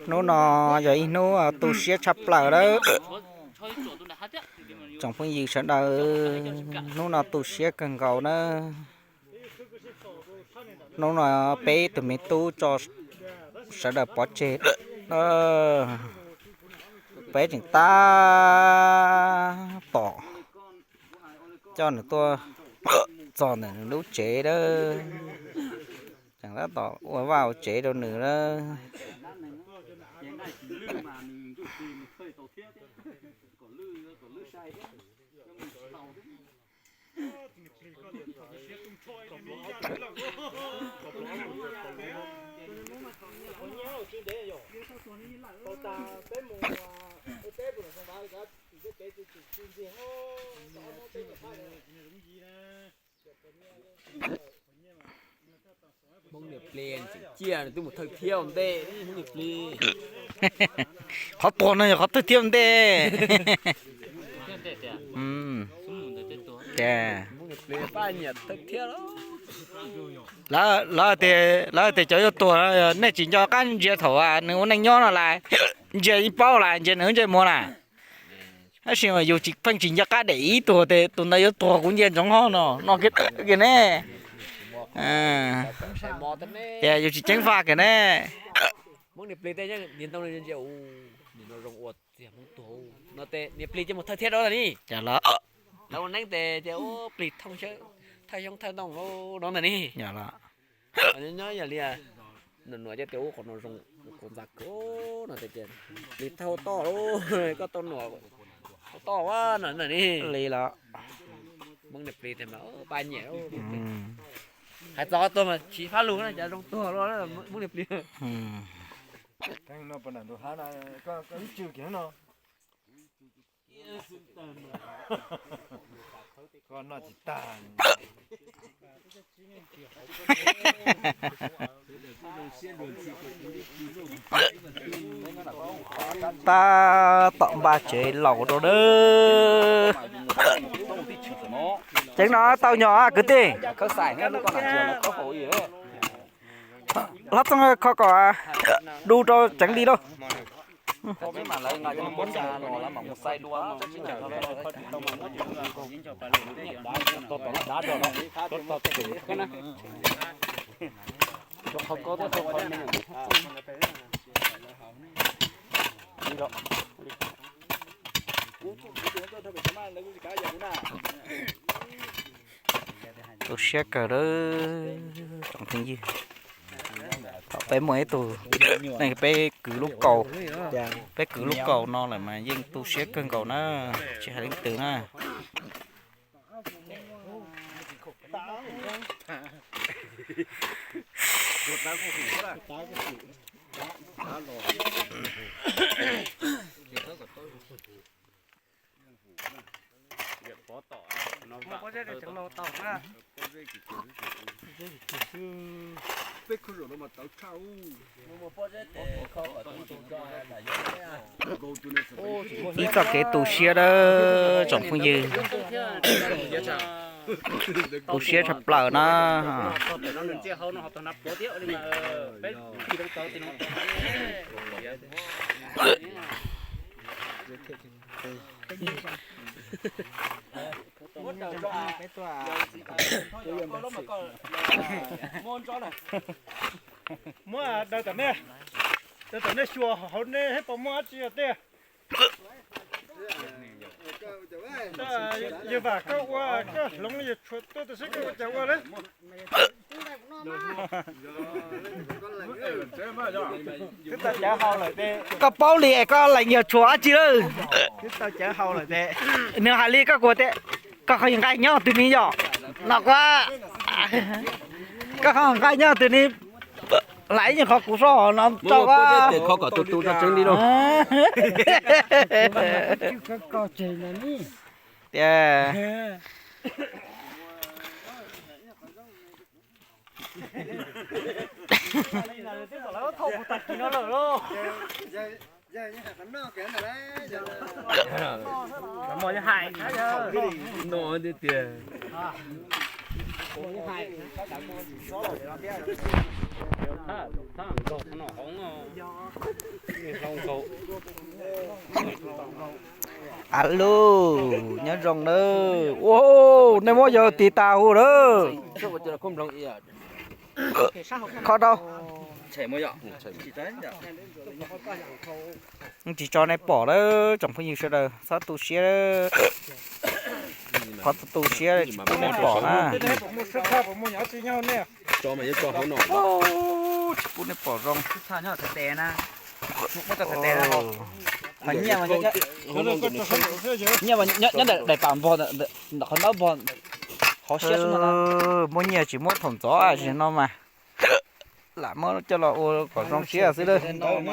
Hnub no yog ib hnub tu siab tshaj plaws lawm. Tsoom phooj ywg sawv daws, hnub no tu siab kawg nkaus na. Hnub no peb tus me tub tso sawv daws pov tseg, peb tseem tab tom coj nws tuaj txog ntawm nws lub tsev lawm. Tseem tab tom ua vaj ua tsev rau nws lawm. Hmoob niam plig tseem ciaj nws twb mus thawj thiab ua ntej, Hmoob niam plig. Qhov tuag no yog qhov thawj thiab ua ntej. Ces Hmoob niam plig pab nyiam thawj thiab los. Lawv tias cov yuav tuag, nej tsis nco qab ntsia thaum nws ua neej nyob no las, ntsia ib paub las, ntsia nws lub ntsej muag las. Tab sis mas yus tsis pheej tsis nco qab daim ib tuag tias tus ntawd yuav tuag, kuv ntsia ntsoov hov no no kiag ne. Ces yus tsis ceev faj kiag ne. Hmoob niam plig tej niag ntoo ntsia ua zoo ua txiag Hmoob tuag no tes niam plig ces mus thawj thiab rau ntawm ni. Lawv ua neeb tes ces ua plig thawj xyoob thawj ntoo no ntawm ni. Nyob yog li nuam nuam cov tias ua qhov no zoo, qhov ntxa kawg no tes plig thawj toj lauj, koj tau nuam toj ua no ntawm ni. Li los Hmoob niam plig tias mas pab nyiam. Hais txog qhov tuag mas tsis fab lug na, cas zoo tuag luaj Hmoob niam plig. Koj noj tsis tag. Tab tom npaj tsev laus rau dawb. Tseev no tau nyom kwv tij. Hlob Txooj kho kom du rau tseev li lauj. Tu siab kawg lawm tsoom phooj ywg. Thaum peb muaj ib tug neeg peb kwv lub kaus, peb kwv lub kaus no lawm mas yeej tu siab kawg nkaus na, tsis hais leej twg na. Ib txoj kev tu siab dawb tsoom phooj ywg, tu siab tshaj plaws na. Muab daws tom nej, daws tom nej xyuas hauv nej hab puas muaj dab tsi tej. Yawg Vam koj ua koj hloov yawg tshuam tuaj tam sim koj ua cas ua lawm. Koj paub li es koj lees yawg tshuam dab tsi lawm. Nws hais li koj kuv tias koj qhov nqaij nyob twg ni yom, no kuv, koj qhov nqaij nyob twg ni, lam ib nyuag qhov kuv soj no rau. Kho kom tu tu tso tseeb li lauj. Tias no tiag tiag. A lus, nyob zoo nawb. Ua, nej muab yawg tis tas hu lawm. Kho rau. Tsis tso nej pom lawm tsoom phooj ywg sawv daws, txhob tu siab. Qhov tu siab tsis pub nej pom na. Tsis pub nej pom zoo. Nyiaj nyob ntawm daim pam npog, ntawm qhov ntaub npog, hauv siab xwb no. Muaj nyiaj tsis muab thaum ntxov tsis no mas lam muab coj los ua kom zoo siab xwb lawm.